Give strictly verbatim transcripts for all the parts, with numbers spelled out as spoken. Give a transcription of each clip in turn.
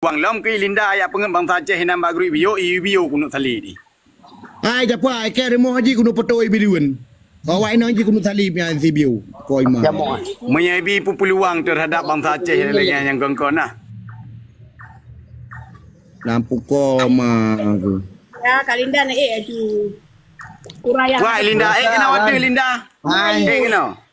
Bang lom keu Linda yak peungeut bansa Aceh inan bak grup video, i video keuneuk salib di. Hai, japa, ikan rumoh ji keuneuk peutoe i Bidun. Awak inong ji keuneuk salib nyan si Bio. Ko iman. Meunyoe bi peuluang terhadap bansa Aceh lagèe nyang kon-kon nah. Lampu koma tu. Ya, Kak Linda na ék aju. Kurang yang Wah, Linda, ék keunoe wateue, Linda. Hai. Ék keunoe.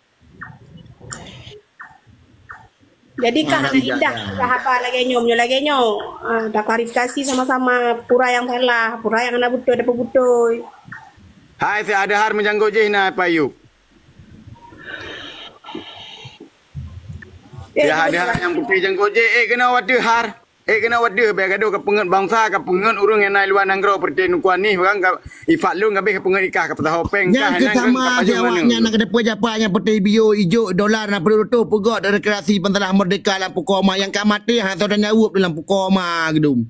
Jadi kah hana indah kah haba lagèe nyoe, meunyoe lagèe nyoe, ah, taklarifikasi sama-sama, pura nyang salah, pura nyang hana beutôi, tapeubutôi. Hai, si Adhar meujanggôt jih na Pak Ayub. Eh, Ya, Adhar nyang putih janggôt jih, ék keunoe wateue, Har. Ék keunoe wateue, bèk gadoh ka peungeut bansa, ka peungeut ureueng nyang na i luwa nanggroe, peureuté Teungku Hanih, barang ka Ifak lôn ka abéh ka peungeut ikah ka peusaho péng Nyang kah, keu nyan sama ka si pajoh awak nyan maneng. Na keuneuk peujapa nyang peuté bio, ijo, dolar, na peureulèe reutôh peugöt deklarasi peusalah merdeka lam pukoe ma nyang ka maté hana soe tanyaweueb lam pukoe ma geudum.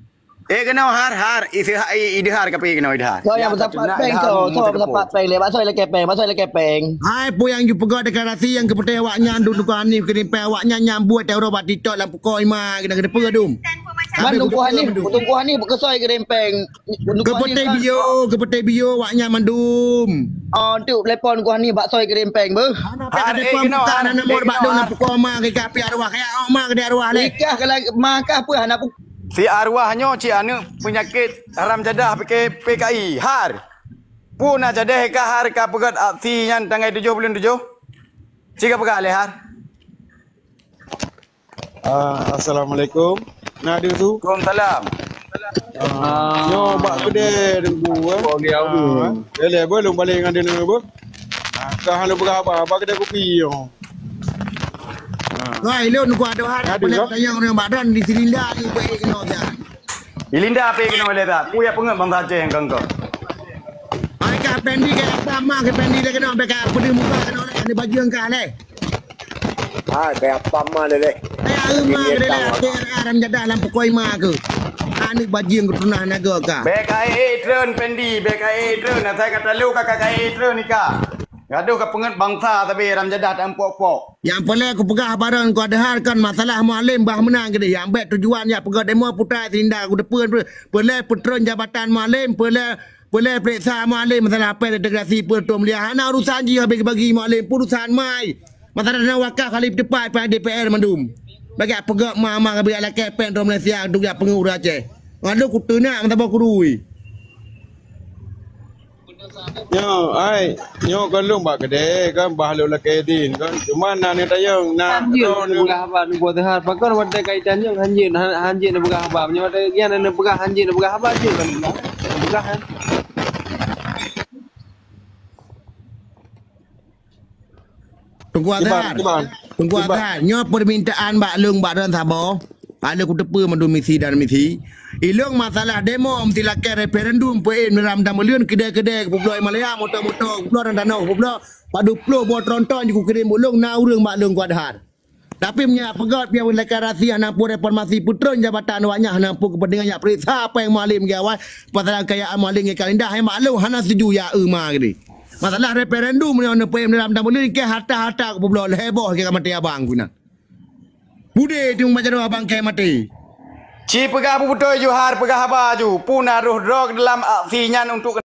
Eh, keunoe Har, Har, Idhar, Idhar ka pi keunoe Idhar. Soe nyang peusapat péng, soe, soe peusapat péng lé, bak soe lakèe péng, bak soe lakèe péng. Hai, peue nyang jipeugöt deklarasi nyang keu peuté awak nyan dum Teungku Hanih keuneuk péng awak nyan nyang buet teuroe bak TikTok lam pukoe ma keuneuk peue dum. Man Teungku Hanih, Teungku Hanih bak soe keuneuk péng. Keupeutée bio, keupeutée bio awak nyan mandum. Oh, untuk telepon ku ni bak soe kirim péng beuh. Hana payah telepon bukan hana nomor bak dong na pukoe ma ke ka pi arwah kaya awak ma ke di arwah leh. Ikah ke lagi makah pun hana pu. Si arwah nyoe cit aneuk peunyakét haram jadah P K, P K I. Har. Pun na jadah ka Har ka peugöt aksi nyan tanggai tujoh buleuen tujoh. Cit ka peugah lé Har. Ah, assalamualaikum. Na deuh su? Waalaikumsalam. Ah, nyoe bak keudè Teungku, eh. Ah, eh, lé, beuh, lôn balek ngon deuh nyoe, beuh. Ah, ka hana peugah haba, bak keudè kupi nyoe. Ah. Wah, ilôn ku adoh hana. Aduh, peunah ya. Tanyong nang bak dan di Silinda ni buat keunoe dah. Ilinda api keunoe lé dah. Ku ya peungeut bansa Aceh nyang kongkong. Ai ka Pendi ke apa ma ke Pendi lé keunoe, bèk ka peudeuh muka keunoe lé, ni bajeueng ka lé. Hai, kaya pam ma lé leh. Kaya euma gede leh, até aram jadah lam pukoi ma ke. Aneuk bajeueng keutunah naga ka. Bèk aé treun Pendi, bèk aé treun. Asai ka talu ka ka aé treun ika. Gadoh ka peungeut bansa sabe aram jadah ta empok-pok. Nyang peureulèe kupeugah bareng ku Adhar kan masalah Mualem bah meunan gede. Nyang bèk tujuan jak peugah demo putai tinda ku depan peureulèe peutreun jabatan Mualem, peureulèe Peureulèe peuriksa Mualem masalah péng integrasi peue tôm lia hana urusan jih habéh bagi Mualem pun urusan mai. Masalah dana wakaf kali teupat pihak D P R mandum. Bagi peugah ma-ma bagi lakèe péng tôm Malaysia untuk jak peungurus Aceh. Lalu kuteunak mata boh kurui. Nyoe, ai, nyoe kan lôn bak keudè kan bah lôn lakèe din kan. Cuma na ni tayong na. Hanjeuet neupeugah haba neubuat teuhar. Pakon watèe kaitan nyoe hanjeuet, hanjeuet neupeugah haba. Nyoe watèe nyan neupeugah hanjeuet neupeugah haba jeuet kan. Peugah kan. Teungku Azhar. Teungku Azhar, nyoe permintaan bak lôn bak droen saboh. Ka lheueh kuteupeue mandum misi dan misi. Ilôn masalah demo meusilakèe referendum peuet Meram dan Meuleuen keudè-keudè kupeubloe Malaya, moto-moto kupeubloe dan tanoh kupeubloe. Padub ploh boh tronton jikukirém ulôn na ureueng bak lôn ku Adhar. Tapi meunyoe peugöt piah lakèe rasi hana peue reformasi peutreun jabatan awaknyan hana peue keupeuntengan jak peuriksa péng Mualem gawai pasal kayaan Mualem ngon Kak Linda hai maklum hana setuju ya eu ma gini. Masalah referendum nyoe neupeuem dalam dan buleuen ke harta-harta kupeubloe lhèe boh ke ka maté abang guna. Budé tu macam abang ke maté. Ci peugah beutôi Johar peugah haba ju pun harôh droe dalam aksi nyan untuk